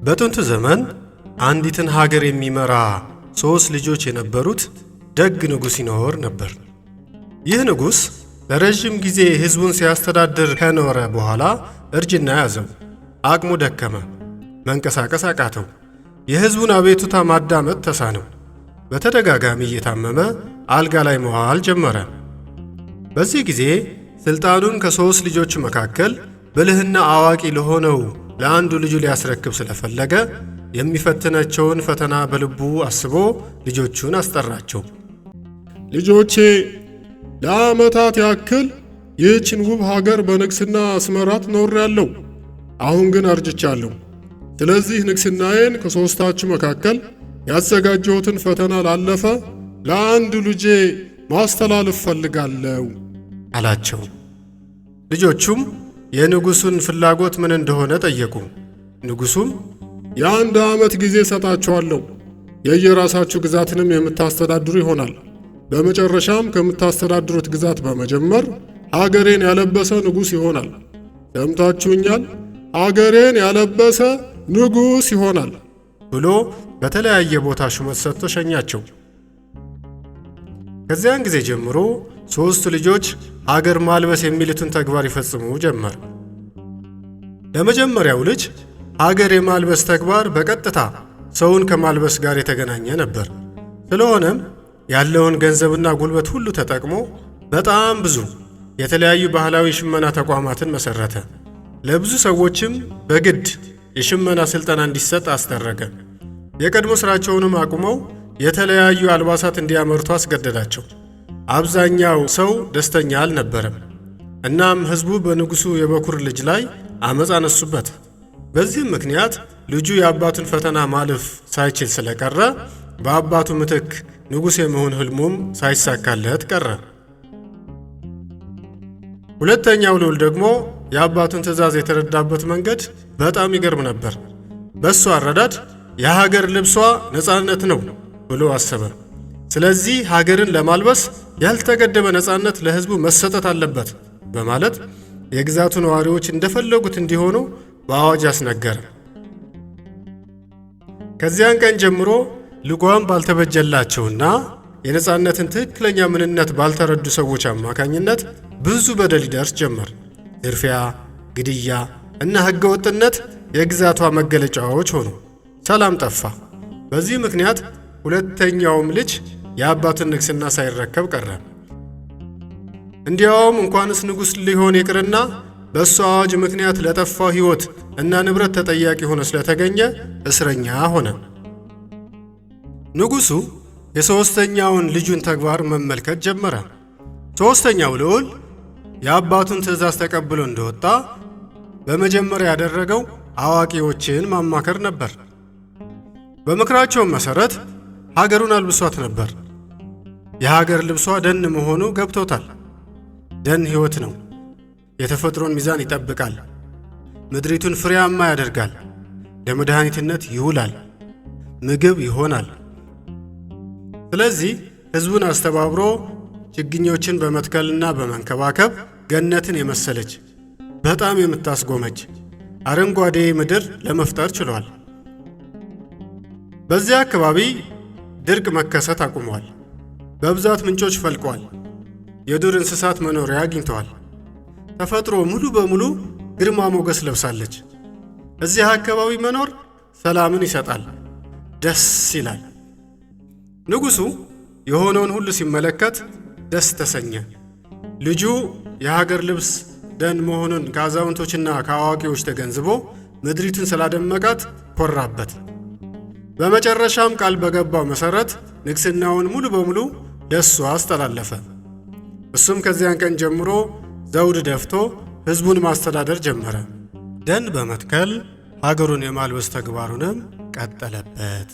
በጥንቱ ዘመን አንዲትን ሀገር የሚመራ ሦስት ልጆች የነበሩት ደግ ንጉሥ ይኖር ነበር። ይህ ንጉሥ ለረዥም ጊዜ ሕዝቡን ሲያስተዳድር ከኖረ በኋላ እርጅና ያዘው። አቅሙ ደከመ፣ መንቀሳቀስ አቃተው። የሕዝቡን አቤቱታ ማዳመጥ ተሳነው። በተደጋጋሚ እየታመመ አልጋ ላይ መዋል ጀመረ። በዚህ ጊዜ ሥልጣኑን ከሦስት ልጆቹ መካከል ብልህና አዋቂ ለሆነው ለአንዱ ልጁ ሊያስረክብ ስለፈለገ የሚፈትናቸውን ፈተና በልቡ አስቦ ልጆቹን አስጠራቸው። ልጆቼ፣ ለዓመታት ያክል ይህችን ውብ ሀገር በንግስና ስመራት ኖሬአለሁ። አሁን ግን አርጅቻለሁ። ስለዚህ ንግስናዬን ከሦስታችሁ መካከል ያዘጋጀሁትን ፈተና ላለፈ ለአንዱ ልጄ ማስተላለፍ ፈልጋለሁ አላቸው። ልጆቹም የንጉሡን ፍላጎት ምን እንደሆነ ጠየቁ። ንጉሡም የ1 ዓመት ጊዜ እሰጣችኋለሁ። የየራሳችሁ ግዛትንም የምታስተዳድሩ ይሆናል። በመጨረሻም ከምታስተዳድሩት ግዛት በመጀመር ሀገሬን ያለበሰ ንጉሥ ይሆናል። ሰምታችሁኛል? ሀገሬን ያለበሰ ንጉሥ ይሆናል ብሎ በተለያየ ቦታ ሹመት ሰጥቶ ሸኛቸው። ከዚያን ጊዜ ጀምሮ ሦስቱ ልጆች ሀገር ማልበስ የሚሉትን ተግባር ይፈጽሙ ጀመር። ለመጀመሪያው ልጅ ሀገር የማልበስ ተግባር በቀጥታ ሰውን ከማልበስ ጋር የተገናኘ ነበር። ስለሆነም ያለውን ገንዘብና ጉልበት ሁሉ ተጠቅሞ በጣም ብዙ የተለያዩ ባህላዊ የሽመና ተቋማትን መሰረተ። ለብዙ ሰዎችም በግድ የሽመና ስልጠና እንዲሰጥ አስደረገ። የቀድሞ ስራቸውንም አቁመው የተለያዩ አልባሳት እንዲያመርቱ አስገደዳቸው። አብዛኛው ሰው ደስተኛ አልነበረም። እናም ሕዝቡ በንጉሡ የበኩር ልጅ ላይ አመፅ አነሱበት። በዚህም ምክንያት ልጁ የአባቱን ፈተና ማለፍ ሳይችል ስለቀረ በአባቱ ምትክ ንጉሥ የመሆን ህልሙም ሳይሳካለት ቀረ። ሁለተኛው ልዑል ደግሞ የአባቱን ትእዛዝ የተረዳበት መንገድ በጣም ይገርም ነበር። በእሱ አረዳድ የሀገር ልብሷ ነፃነት ነው ብሎ አሰበ። ስለዚህ ሀገርን ለማልበስ ያልተገደበ ነፃነት ለሕዝቡ መሰጠት አለበት በማለት የግዛቱ ነዋሪዎች እንደፈለጉት እንዲሆኑ በአዋጅ አስነገረ። ከዚያን ቀን ጀምሮ ልጓም ባልተበጀላቸውና የነፃነትን ትክክለኛ ምንነት ባልተረዱ ሰዎች አማካኝነት ብዙ በደል ይደርስ ጀመር። ዝርፊያ፣ ግድያ እና ሕገወጥነት የግዛቷ መገለጫዎች ሆኑ። ሰላም ጠፋ። በዚህ ምክንያት ሁለተኛውም ልጅ የአባቱን ንግስና ሳይረከብ ቀረ። እንዲያውም እንኳንስ ንጉሥ ሊሆን ይቅርና በእሱ አዋጅ ምክንያት ለጠፋው ሕይወት እና ንብረት ተጠያቂ ሆኖ ስለተገኘ እስረኛ ሆነ። ንጉሡ የሦስተኛውን ልጁን ተግባር መመልከት ጀመረ። ሦስተኛው ልዑል የአባቱን ትእዛዝ ተቀብሎ እንደወጣ በመጀመሪያ ያደረገው አዋቂዎችን ማማከር ነበር። በምክራቸውም መሠረት ሀገሩን አልብሷት ነበር። የሀገር ልብሷ ደን መሆኑ ገብቶታል። ደን ሕይወት ነው። የተፈጥሮን ሚዛን ይጠብቃል። ምድሪቱን ፍሬያማ ያደርጋል። ለመድኃኒትነት ይውላል። ምግብ ይሆናል። ስለዚህ ሕዝቡን አስተባብሮ ችግኞችን በመትከልና በመንከባከብ ገነትን የመሰለች በጣም የምታስጎመጅ አረንጓዴ ምድር ለመፍጠር ችሏል። በዚያ አካባቢ ድርቅ መከሰት አቁሟል። በብዛት ምንጮች ፈልቀዋል። የዱር እንስሳት መኖሪያ አግኝተዋል። ተፈጥሮ ሙሉ በሙሉ ግርማ ሞገስ ለብሳለች። እዚህ አካባቢ መኖር ሰላምን ይሰጣል፣ ደስ ይላል። ንጉሡ የሆነውን ሁሉ ሲመለከት ደስ ተሰኘ። ልጁ የሀገር ልብስ ደን መሆኑን ከአዛውንቶችና ከአዋቂዎች ተገንዝቦ ምድሪቱን ስላደመቃት ኮራበት። በመጨረሻም ቃል በገባው መሠረት ንግስናውን ሙሉ በሙሉ ለእሱ አስተላለፈ። እሱም ከዚያን ቀን ጀምሮ ዘውድ ደፍቶ ሕዝቡን ማስተዳደር ጀመረ። ደን በመትከል ሀገሩን የማልበስ ተግባሩንም ቀጠለበት።